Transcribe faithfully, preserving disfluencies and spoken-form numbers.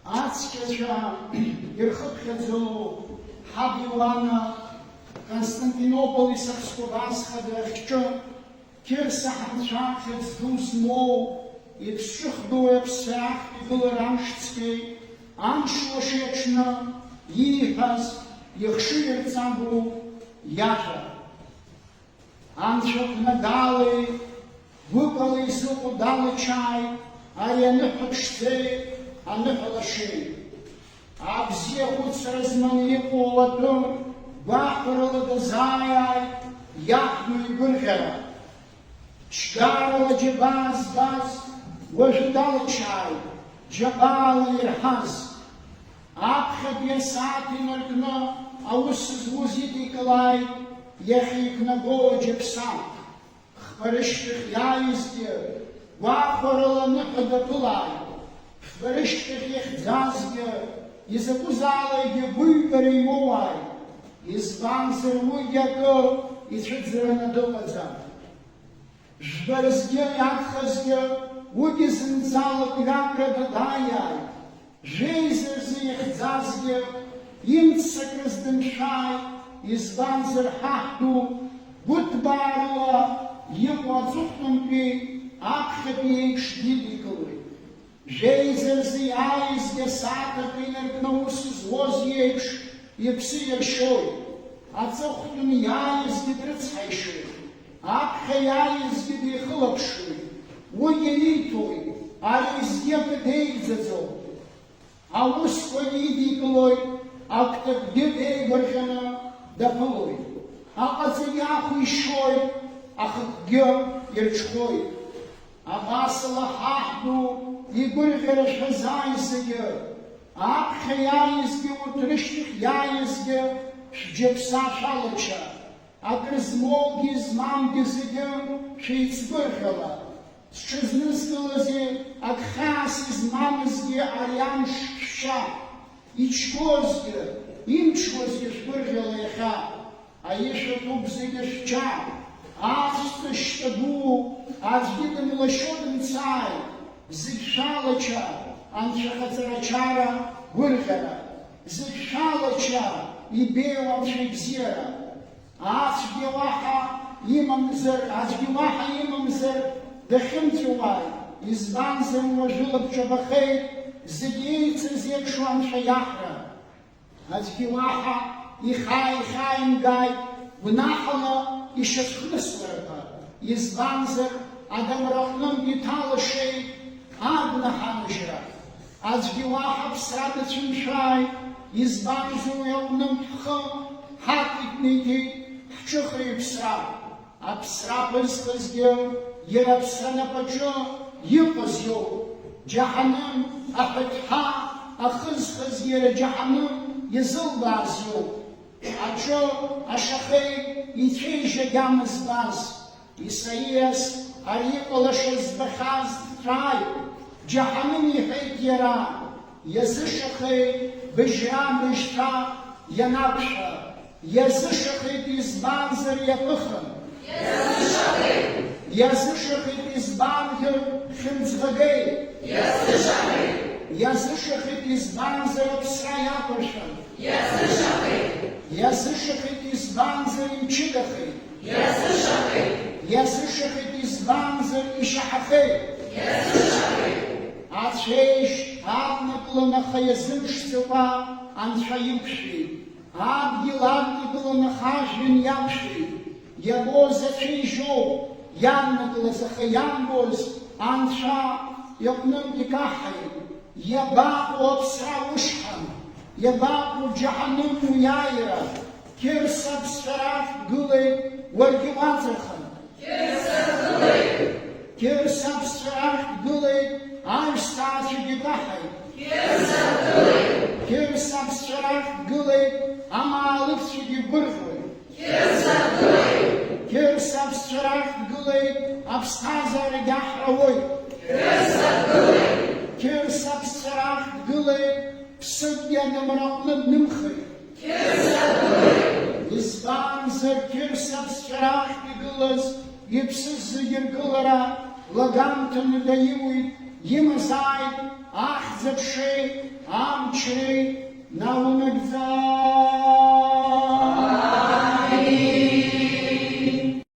Ацқьацәа ирхыԥхьаӡо ҳаб Иоанна Константинополи Сакскобан хада ахьчы, Қьырса ҳанцәа хьыӡ ду змоу, иԥсҿыхгоу аԥсцәа ахьтә игылара амшцәгьеи, амш лашеи аҽны ииҳәаз, ихшыҩ ирҵагоу иажәа. Анцәа днагали, гәыкала изыҟоу далачааит, ари аныҳәа ԥшӡеи аныҳәа лашеи. Абзиахәыцра зманы иҟоу атәы гәахәарыла дазааиааит иаҳбо игәырӷьара. Ԥшьгарала џьабаа збаз уажәы далачааит, џьабаала ирҳаз. Аԥхьатәи асааҭ инаркны аус зуз идикылааит иахьа иқәнаго аџьаԥса. Хԥа рышьҭахь иааизгьы гәахәарыла аныҳәа даԥылааит. Хԥа рышьҭахь ихьӡазгьы изакәызаалакгьы гәыҩбара имоуааит, избанзар уигьы акы ицәыӡраны дыҟаӡам. Жәба рзгьы иагхазгьы уигьы зынӡалак ҩакрада дааиааит. Жәеиза рзы ихьӡазгьы имццакрыз дымшәааит, избанзар ҳаҳ ду гәыҭбаарыла иҟоу аҵыхәтәантәи аԥхьатәи еиԥш дидикылоит. Жәеиза рзы иааизгьы асааҭ акы инаркны аус зуаз иеиԥш иԥсы иаршьоит. Аҵыхәтәан иааизгьы дрыцҳаишьоит, аԥхьа иааизгьы дихылаԥшуеит. Уигьы ииҭоит, ари зегьы акы деигӡаӡом. Аусқәа идикылоит, акәтыгәгьы деигәырӷьаны даԥылоит. Аҟаҵагьы ахә ишьоит, ахықәкгьы ирҽхәоит. Абасала ҳаҳ ду игәырӷьара шәазааи зегьы, аԥхьа иааизгьы урҭ рышьҭахь иааизгьы шәџьыԥса шәалача, акры змоугьы змамгьы зегьы шәеицгәырӷьала, зҽызнызкылази ак хьаас измамызгьы ари амш шәшьа, ичгозгьы, имҽуазгьы шәгәырӷьала иахьа. Аишәа ҭоуп зегьы шәча, аҵәца шьтәа ду, аӡәгьы дымлашьо дымцааит, зегь шәалача, анцәа хаҵарачара, гәырӷьара, зегь шәалача, ибеиоу анцәа ибзиара. Аӡәгьы уаҳа имамзар, аӡәгьы уаҳа имамзар, дахьымӡауааит, избанзар, уажәы лабҿабахеит, зегь еицырзеиԥшу анцәа иаҳра. Аӡәгьы уаҳа ихааихааимгааит гәнаҳала ишьацәхнысларақәа, избанзар, адамра аҟнынтә иҭалашеит агәнаҳаныжьра. Аӡәгьы уаҳа аԥсра дацәымшәааит, избанзар, уи аҟнынтә ҳхы ҳақәиҭнеиҭеит ҳҿыхра-иԥсра. Аԥсра ԥызхызгьы иара аԥсра напаҿы иҟаз иоуп. Џьаҳаным аҳәаҭҳа ахызхыз иара џьаҳаным иазылбааз иоуп. Аҿы ашахеи ицәеижь агьама збаз Исаиас ари иҟалашаз збахьаз дҵааит. Џьаҳаным, иҳәеит иара, иазышахеит быжьра-быжьҭра ианақәшәа. Иазышахеит, избанзар, иаԥыхын. Иазышахеит. Иазышахеит, избанзар, хьымӡӷ агеит. Иазышахеит. Иазышахеит, избанзар, аԥсра иақәыршәан. Иазышахеит. Иазышахеит, избанзар, имчыдахеит. Иазышахеит. Иазышахеит, избанзар, ишьаҳахеит. Иазышахеит. Ацәеижь аднакылан, аха иазымԥшӡакәа анцәа иқәшәеит. Адгьыл аднакылан, аха ажәҩан иақәшәеит. Иабоз ацәеижьоуп, иаднакылаз, аха иамбоз анцәа иҟнынтә икаҳаит. Иабаҟоу аԥсра ушҳам? Иабаҟоу џьаҳаным уиааира? Қьырса аԥсцәа рахь дгылеит, уаргьы уаҵырхын. Қьырса дгылеит. Қьырса аԥсцәа рахь дгылеит, аҩсҭаацәагьы каҳаит. Қьырса дгылеит. Қьырса аԥсцәа рахь дгылеит, амаалықьцәагьы гәырӷьоит. Қьырса дгылеит. Қьырса аԥсцәа рахь дгылеит, аԥсҭазаарагьы аҳра уоит. Қьырса дгылеит. Қьырса аԥсцәа рахь дгылеит, ԥсыкгьы адамра аҟны днымхеит. Қьырса дгылеит. Избанзар, Қьырса аԥсцәа рахьтә игылаз иԥсыз зегьы ргылара лагамҭаны даиуит, Имазааит ахьӡ-аԥшеи амчреи наунагӡа.